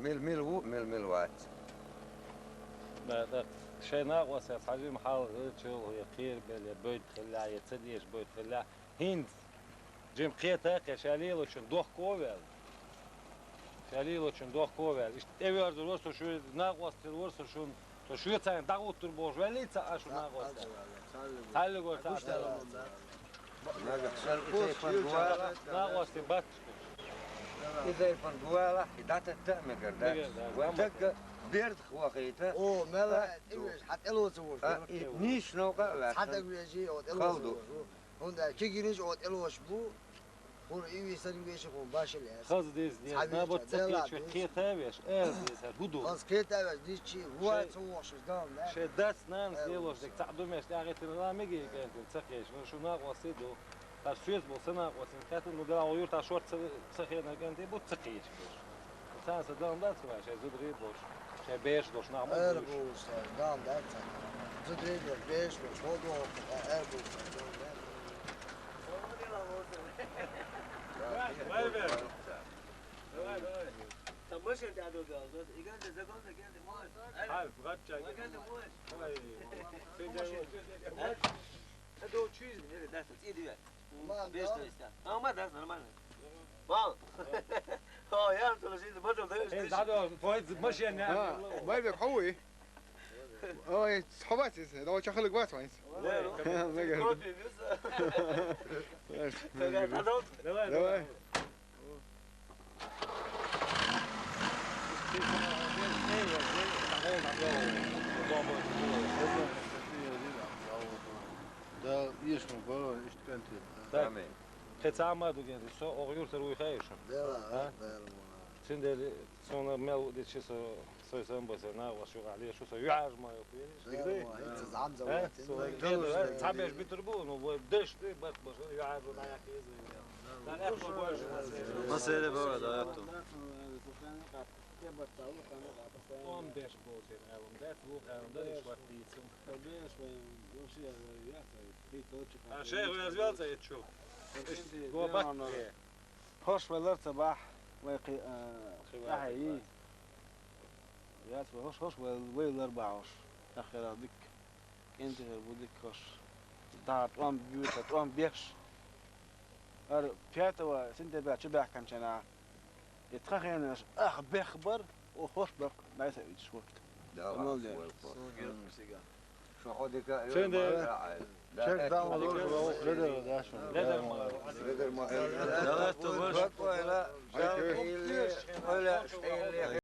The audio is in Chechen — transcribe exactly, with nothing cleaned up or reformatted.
Мел-мел ву, мел-мел вац. Да, да. Шайн накъостаца хьажа-м хьалха, чӀоагӀа я кхерабелла, я бойтта хилла, я ца дезаш бойтта хилла. ХӀинца жима кхета а кхе, ша лелочун дохко а ваьлла. Ша лелочун дохко а ваьлла. Иштта тӀеверзур вар со шоай накъостал, вар со шун, со шоайца дӀагӀуттур бохуш ваьллий ца а шун накъостал? Цхьаллиг вар ца а. Нагахь шел и зайпан гувала. Накъостий батташ кхуш. И зайпан гувала, и дӀататта а мегар дац. Мегар дац. Вай дагга бердах вахийта. О, мела, а, тӀевеш, хьан тӀелоца вуш? А, и нийсача новкъа а ваьцна. Цхьа даг вежий, о, тӀелоца вуш. ХӀунда аьлча кегийнаш о тӀелош бу. ХӀуна и висар веший хӀуна башил яц. Хаза деза деза, набат ца кхеташ, кхета а веш, эр деза, хӀу ду? Хаза кхета а веш, дичи, вуа ца вохшаш дам, да? Шайн дац нанас лелош дерг цхьаъ ду меш, тӀаьхьа гӀеттина ла мега кӀентий ца кхеташ, ну шу накъостий ду. Тхьа соьца бо са накъостий, кхетта, ну дала юрта шорта ца, ца хетар кӀентий бу ца кхеташ беш. Цхьана са дам дац вай, шайн зударий бош, шайн бераш дош нах ма эр бу. Бу са дам дац. Зударий дош, бераш дош, хо дош, эр бу са дам дац. Давай, давай. Давай, давай. Там машина тебя другая, вот, и как ты закончил, как ты можешь? Ай, братча, как ты можешь? Ой, ты даёшь. А? Это вот чуешь, или да, это и две. Без то есть, да. А, у меня, да, нормально. Мам. О, я тут жизнь, мы тут даёшь. Эй, да, да, твой машина. А, байбек, хавы. Ой, хавас, да, очень хылык вас, вайс. Ой, мега. Кофе, вино. Давай, давай. Давай. Да, ешма, бара, иштта кӀентий. Так. Амин. Кхе цхьа а ма ду кӀентий, со оха юртара вуй хаьий шуна? Дела, а? Дела, вуна. Цундела сона мел дичи со, сой сан ба, сай накъост юкъахь леша, со юьхьӀаьржа ма йоккху, везаш? Дела, дигдий? Ма, хӀинца зӀамза вац. Цхьа беш битур бу, ну, вай деш ду, бат баш, юьхьӀаьржа нах еза. Ма селе бара, да, ятту. ТӀом беш болчеран аьлла дац, вукхарна дац, иш ваттийцам. А шайх веза велца итт чу. Го баккхе. ХӀорш вай лар ца бахь, вай кхи-, а, кхи вай тӀаьхьа йий. Яц вай хӀорш, хӀорш вай, вай лар бахь хӀорш. Таххера дикка. КӀентий хир бу дикка хӀорш. ДӀа тӀом буьйца, тӀом беш. ХӀара пятого сентября чу баьхкинчу хенахь, и тхан хенаш ах бех бар, оха хӀорш баккха дӀасавуьйтуш ву. Да, молодец. Суна герз цига. Шо хьо дика а, Чен де? Чен де? Ледер ма. Ледер ма. Давай, то больше. Спокойно. Жал хилли, Оля, хилли.